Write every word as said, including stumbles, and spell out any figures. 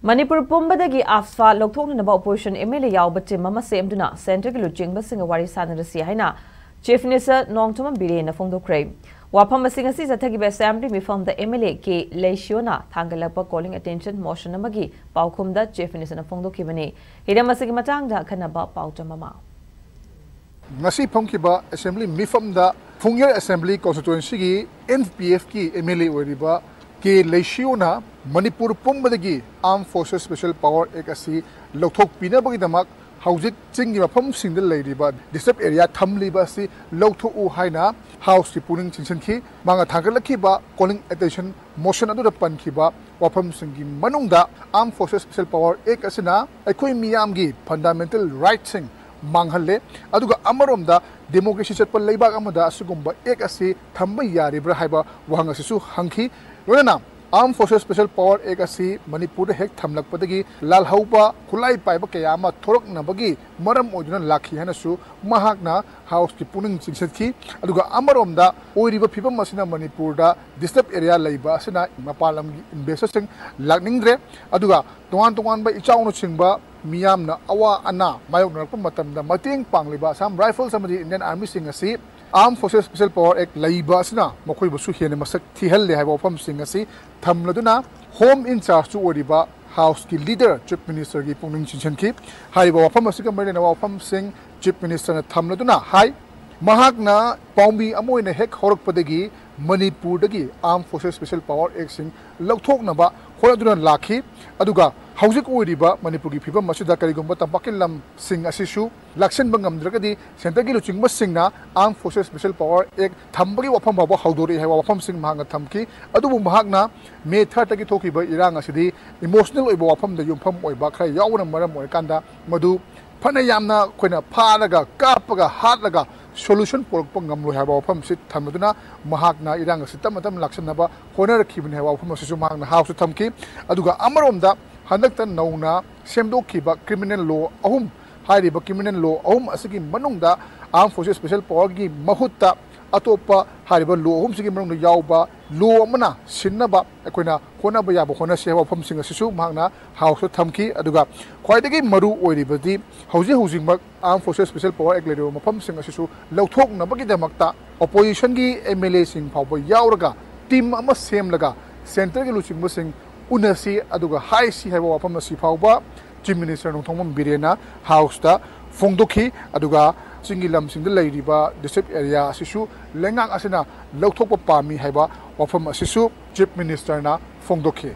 ꯃꯅꯤꯄꯨꯔ ꯄꯨꯝꯕꯗꯒꯤ ꯑꯥꯐꯁꯄꯥ ꯂꯧꯊꯣꯛꯅꯅꯕ opposition M L A ꯌꯥꯎꯕ ꯇꯤꯝ ꯑꯃ ꯁꯦꯝꯗꯨꯅ ꯁꯦꯟꯇꯔꯒꯤ ꯂꯨꯆꯤꯡꯕꯁꯤꯡꯒ ꯋꯥꯔꯤ ꯁꯥꯟꯅꯔꯁꯤ ꯍꯥꯏꯅ ꯆꯤꯐ ꯃꯤꯅꯤꯁꯇꯔ ꯅꯣꯡꯊꯣꯝꯕꯝ ꯕꯤꯔꯦꯟꯅ ꯐꯣꯡꯗꯣꯛꯈ꯭ꯔꯦ꯫ ꯋꯥꯐꯝ ꯑꯁꯤ ꯉꯁꯤ ꯆꯠꯊꯈꯤꯕ ꯑꯦꯁꯦꯝꯕ꯭ꯂꯤ ꯃꯤꯐꯝꯗ ꯑꯦꯝ ꯑꯦꯜ ꯑꯦ ꯀꯦ ꯂꯩꯁꯤꯌꯣꯅ ꯊꯥꯡꯒꯠꯂꯛꯄ ꯀꯣꯂꯤꯡ ꯑꯦꯇꯦꯟꯁꯟ ꯃꯣꯁꯟ ꯑꯃꯒꯤ ꯄꯥꯎꯈꯨꯝꯗ ꯆꯤꯐ ꯃꯤꯅꯤꯁꯇꯔꯅ ꯐꯣꯡꯗꯣꯛꯈꯤꯕꯅꯤ꯫ ꯍꯤꯔꯝ ꯑꯁꯤꯒꯤ ꯃꯇꯥꯡꯗ ꯑꯈꯟꯅꯕ ꯄꯥꯎꯗꯝ ꯑꯃ꯫ ꯉꯁꯤ ꯐꯝꯈꯤꯕ ꯑꯦꯁꯦꯝꯕ꯭ꯂꯤ ꯃꯤꯐꯝꯗ ꯐꯨꯡꯌꯔ ꯑꯦꯁꯦꯝꯕ꯭ꯂꯤ ꯀꯣꯟꯁꯇꯤꯇ꯭ꯋꯦꯟꯁꯤꯒꯤ ꯑꯦꯟ ꯄꯤ ꯑꯦꯐꯀꯤ ꯑꯦꯝ ꯑꯦꯜ ꯑꯦ ꯑꯣꯏꯔꯤꯕ ꯀꯦ ꯂꯩꯁꯤꯌꯣꯅ ꯃꯅꯤꯄꯨꯔ ꯄꯨꯝꯕꯗꯒꯤ armed forces special power act ꯑꯁꯤ ꯂꯧꯊꯣꯛꯄꯤꯅꯕꯒꯤꯗꯃꯛ ꯍꯧꯖꯤꯛ ꯆꯤꯡꯒꯤ ꯃꯐꯝꯁꯤꯡꯗ ꯂꯩꯔꯤꯕ ꯗꯤꯁꯇꯔꯕ ꯑꯦꯔꯤꯌꯥ ꯊꯝꯂꯤꯕ ꯑꯁꯤ ꯂꯧꯊꯣꯛꯎ ꯍꯥꯏꯅ ꯍꯥꯎꯁꯀꯤ ꯄꯨꯛꯅꯤꯡ ꯆꯤꯡꯁꯤꯟꯈꯤ꯫ ꯃꯥꯅ ꯊꯥꯡꯒꯠꯂꯛꯈꯤꯕ ꯀꯣꯂꯤꯡ ꯑꯦꯇꯦꯟꯁꯟ ꯃꯣꯁꯟ ꯑꯗꯨꯗ ꯄꯟꯈꯤꯕ ꯋꯥꯐꯝꯁꯤꯡꯒꯤ ꯃꯅꯨꯡꯗ ꯑꯥꯔꯝ ꯐꯣꯔꯁꯦꯁ ꯁ꯭ꯄꯦꯁꯦꯜ ꯄꯥꯋꯔ ꯑꯦꯛ ꯑꯁꯤꯅ ꯑꯩꯈꯣꯏ ꯃꯤꯌꯥꯝꯒꯤ ꯐꯟꯗꯥꯃꯦꯟꯇꯦꯜ ꯔꯥꯏꯠꯁꯤꯡ ꯃꯥꯡꯍꯜꯂꯦ꯫ ꯑꯗꯨꯒ ꯑꯃꯔꯣꯝꯗ ꯗꯦꯃꯣꯀ꯭ꯔꯦꯁꯤ ꯆꯠꯄ ꯂꯩꯕꯥꯛ ꯑꯃꯗ ꯑꯁꯤꯒꯨꯝꯕ ꯑꯦꯛ ꯑꯁꯤ ꯊꯝꯕ ꯌꯥꯔꯤꯕ꯭ꯔꯥ ꯍꯥꯏꯕ ꯋꯥꯍꯪ ꯑꯁꯤꯁꯨ ꯍꯪꯈꯤ꯫ ꯂꯣꯏꯅꯅ ꯑꯥꯔꯝ ꯐꯣꯔꯁꯦꯁ ꯁ꯭ꯄꯦꯁꯦꯜ ꯄꯥꯋꯔ ꯑꯦꯛ ꯑꯁꯤ ꯃꯅꯤꯄꯨꯔꯗ ꯍꯦꯛ ꯊꯝꯂꯛꯄꯗꯒꯤ ꯂꯥꯜꯍꯧꯕ ꯈꯨꯠꯂꯥꯏ ꯄꯥꯏꯕ ꯀꯌꯥ ꯑꯃ ꯊꯣꯔꯛꯅꯕꯒꯤ ꯃꯔꯝ ꯑꯣꯏꯗꯨꯅ ꯂꯥꯛꯈꯤ ꯍꯥꯏꯅꯁꯨ ꯃꯍꯥꯛꯅ ꯍꯥꯎꯁꯀꯤ ꯄꯨꯛꯅꯤꯡ ꯆꯤꯡꯁꯤꯟꯈꯤ꯫ ꯑꯗꯨꯒ ꯑꯃꯔꯣꯝꯗ ꯑꯣꯏꯔꯤꯕ ꯐꯤꯕꯝ ꯑꯁꯤꯅ ꯃꯅꯤꯄꯨꯔꯗ ꯗꯤꯁꯇꯔꯕ ꯑꯦꯔꯤꯌꯥ ꯂꯩꯕ ꯑꯁꯤꯅ ꯃꯄꯥꯟ ꯂꯝꯒꯤ ꯏꯟꯚꯦꯁꯇꯔꯁꯤꯡ ꯂꯥꯛꯅꯤꯡꯗ꯭ꯔꯦ꯫ ꯑꯗꯨꯒ ꯇꯣꯉꯥꯟ ꯇꯣꯉꯥꯟꯕ ꯏꯆꯥꯎꯅꯆꯤꯡꯕ ꯃꯤꯌꯥꯝꯅ ꯑꯋꯥ ꯑꯅꯥ ꯃꯥꯌꯣꯛꯅꯔꯛꯄ ꯃꯇꯝꯗ ꯃꯇꯦꯡ ꯄꯥꯡꯂꯤꯕ ꯑꯁꯥꯝ ꯔꯥꯏꯐꯜꯁ ꯑꯃꯗꯤ ꯏꯟꯗꯤꯌꯟ ꯑꯥꯔꯃꯤꯁꯤꯡ ꯑꯁꯤ ꯑꯥꯔꯝ ꯐꯣꯔꯁꯦꯁ ꯁ꯭ꯄꯦꯁꯦꯜ ꯄꯥꯋꯔ ꯑꯦꯛ ꯂꯩꯕ ꯑꯁꯤꯅ ꯃꯈꯣꯏꯕꯨꯁꯨ ꯍꯦꯟꯅ ꯃꯁꯛ ꯊꯤꯍꯜꯂꯦ ꯍꯥꯏꯕ ꯋꯥꯐꯝꯁꯤꯡ ꯑꯁꯤ ꯊꯝꯂꯗꯨꯅ ꯍꯣꯝ ꯏꯟꯆꯥꯔꯖꯁꯨ ꯑꯣꯏꯔꯤꯕ ꯍꯥꯎꯁꯀꯤ ꯂꯤꯗꯔ ꯆꯤꯐ ꯃꯤꯅꯤꯁꯇꯔꯒꯤ ꯄꯨꯛꯅꯤꯡ ꯆꯤꯡꯁꯤꯟꯈꯤ꯫ ꯍꯥꯏꯔꯤꯕ ꯋꯥꯐꯝ ꯑꯁꯤꯒ ꯃꯔꯤ ꯂꯩꯅꯕ ꯋꯥꯐꯝꯁꯤꯡ ꯆꯤꯐ ꯃꯤꯅꯤꯁꯇꯔꯅ ꯊꯝꯂꯗꯨꯅ ꯍꯥꯏ, ꯃꯍꯥꯛꯅ ꯄꯥꯎꯃꯤ ꯑꯃ ꯑꯣꯏꯅ ꯍꯦꯛ ꯍꯧꯔꯛꯄꯗꯒꯤ ꯃꯅꯤꯄꯨꯔꯗꯒꯤ ꯑꯥꯔꯝ ꯐꯣꯔꯁꯦꯁ ꯁ꯭ꯄꯦꯁꯦꯜ ꯄꯥꯋꯔ ꯑꯦꯛꯁꯤꯡ ꯂꯧꯊꯣꯛꯅꯕ ꯍꯣꯠꯅꯗꯨꯅ ꯂꯥꯛꯈꯤ꯫ ꯑꯗꯨꯒ ꯍꯧꯖꯤꯛ ꯑꯣꯏꯔꯤꯕ ꯃꯅꯤꯄꯨꯔꯒꯤ ꯐꯤꯕꯝ ꯑꯁꯤꯗ ꯀꯔꯤꯒꯨꯝꯕ ꯇꯝꯄꯥꯛꯀꯤ ꯂꯝꯁꯤꯡ ꯑꯁꯤꯁꯨ ꯂꯥꯛꯁꯤꯟꯕ ꯉꯝꯗ꯭ꯔꯒꯗꯤ ꯁꯦꯟꯇꯔꯒꯤ ꯂꯨꯆꯤꯡꯕꯁꯤꯡꯅ ꯑꯥꯔꯝ ꯐꯣꯔꯁꯦꯁ ꯁ꯭ꯄꯦꯁꯦꯜ ꯄꯥꯋꯔ ꯑꯦꯛ ꯊꯝꯕꯒꯤ ꯋꯥꯐꯝ ꯐꯥꯎꯕ ꯍꯧꯗꯣꯔꯛꯏ ꯍꯥꯏꯕ ꯋꯥꯐꯝꯁꯤꯡ ꯃꯍꯥꯛꯅ ꯊꯝꯈꯤ꯫ ꯑꯗꯨꯕꯨ ꯃꯍꯥꯛꯅ ꯃꯦ ꯊꯥꯔꯠꯇꯒꯤ ꯊꯣꯛꯈꯤꯕ ꯏꯔꯥꯡ ꯑꯁꯤꯗꯤ ꯏꯃꯣꯁꯅꯦꯜ ꯑꯣꯏꯕ ꯋꯥꯐꯝꯗ ꯌꯨꯝꯐꯝ ꯑꯣꯏꯕ ꯈꯔ ꯌꯥꯎꯕꯅ ꯃꯔꯝ ꯑꯣꯏꯔꯀꯥꯟꯗ ꯃꯗꯨ ꯐꯅ ꯌꯥꯝꯅ ꯑꯩꯈꯣꯏꯅ ꯐꯥꯔꯒ ꯀꯥꯞꯄꯒ ꯍꯥꯠꯂꯒ ꯁꯣꯂꯨꯁꯟ ꯄꯨꯔꯛꯄ ꯉꯝꯂꯣꯏ ꯍꯥꯏꯕ ꯋꯥꯐꯝꯁꯤ ꯊꯝꯂꯗꯨꯅ ꯃꯍꯥꯛꯅ ꯏꯔꯥꯡ ꯑꯁꯤ ꯇꯞꯅ ꯇꯞꯅ ꯂꯥꯛꯁꯤꯟꯅꯕ ꯍꯣꯠꯅꯔꯛꯈꯤꯕꯅꯤ ꯍꯥꯏꯕ ꯋꯥꯐꯝ ꯑꯁꯤꯁꯨ ꯃꯍꯥꯛꯅ ꯍꯥꯎꯁꯇ ꯊꯝꯈꯤ꯫ ꯑꯗꯨꯒ ꯑꯃꯔꯣꯝꯗ ꯍꯟꯗꯛꯇ ꯅꯧꯅ ꯁꯦꯝꯗꯣꯛꯈꯤꯕ ꯀ꯭ꯔꯤꯃꯤꯅꯦꯜ ꯂꯣ ꯑꯍꯨꯝ, ꯍꯥꯏꯔꯤꯕ ꯀ꯭ꯔꯤꯃꯤꯅꯦꯜ ꯂꯣ ꯑꯍꯨꯝ ꯑꯁꯤꯒꯤ ꯃꯅꯨꯡꯗ ꯑꯥꯔꯝ ꯐꯣꯔꯁꯦꯁ ꯁ꯭ꯄꯦꯁꯦꯜ ꯄꯥꯋꯔꯒꯤ ꯃꯍꯨꯠꯇ ꯑꯇꯣꯞꯄ ꯍꯥꯏꯔꯤꯕ ꯂꯣ ꯑꯍꯨꯝꯁꯤꯒꯤ ꯃꯅꯨꯡꯗ ꯌꯥꯎꯕ ꯂꯣ ꯑꯃꯅ ꯁꯤꯟꯅꯕ ꯑꯩꯈꯣꯏꯅ ꯍꯣꯠꯅꯕ ꯌꯥꯕ ꯍꯣꯠꯅꯁꯤ ꯍꯥꯏꯕ ꯋꯥꯐꯝꯁꯤꯡ ꯑꯁꯤꯁꯨ ꯃꯍꯥꯛꯅ ꯍꯥꯎꯁꯇ ꯊꯝꯈꯤ꯫ ꯑꯗꯨꯒ ꯈ꯭ꯋꯥꯏꯗꯒꯤ ꯃꯔꯨ ꯑꯣꯏꯔꯤꯕꯗꯤ ꯍꯧꯖꯤꯛ ꯍꯧꯖꯤꯛꯃꯛ Armed Forces Special Power Act ꯂꯩꯔꯤꯕ ꯃꯐꯝꯁꯤꯡ ꯑꯁꯤꯁꯨ ꯂꯧꯊꯣꯛꯅꯕꯒꯤꯗꯃꯛꯇ ꯑꯣꯄꯣꯖꯤꯁꯟꯒꯤ ꯑꯦꯝ ꯑꯦꯜ ꯑꯦꯁꯤꯡ ꯐꯥꯎꯕ ꯌꯥꯎꯔꯒ ꯇꯤꯝ ꯑꯃ ꯁꯦꯝꯂꯒ ꯁꯦꯟꯇꯔꯒꯤ ꯂꯨꯆꯤꯡꯕꯁꯤꯡ ꯎꯅꯁꯤ ꯑꯗꯨꯒ ꯍꯥꯏꯁꯤ ꯍꯥꯏꯕ ꯋꯥꯐꯝ ꯑꯁꯤ ꯐꯥꯎꯕ ꯆꯤꯐ ꯃꯤꯅꯤꯁꯇꯔ ꯅꯣꯡꯊꯣꯝꯕꯝ ꯕꯤꯔꯦꯟꯅ ꯍꯥꯎꯁꯇ ꯐꯣꯡꯗꯣꯛꯈꯤ꯫ ꯑꯗꯨꯒ ꯆꯤꯡꯒꯤ ꯂꯝꯁꯤꯡꯗ ꯂꯩꯔꯤꯕ ꯗꯤꯁꯇ꯭ꯔꯤꯛ ꯑꯦꯔꯤꯌꯥ ꯑꯁꯤꯁꯨ ꯂꯩꯉꯥꯛ ꯑꯁꯤꯅ ꯂꯧꯊꯣꯛꯄ ꯄꯥꯝꯃꯤ ꯍꯥꯏꯕ ꯋꯥꯐꯝ ꯑꯁꯤꯁꯨ ꯆꯤꯐ ꯃꯤꯅꯤꯁꯇꯔꯅ ꯐꯣꯡꯗꯣꯛꯈꯤ꯫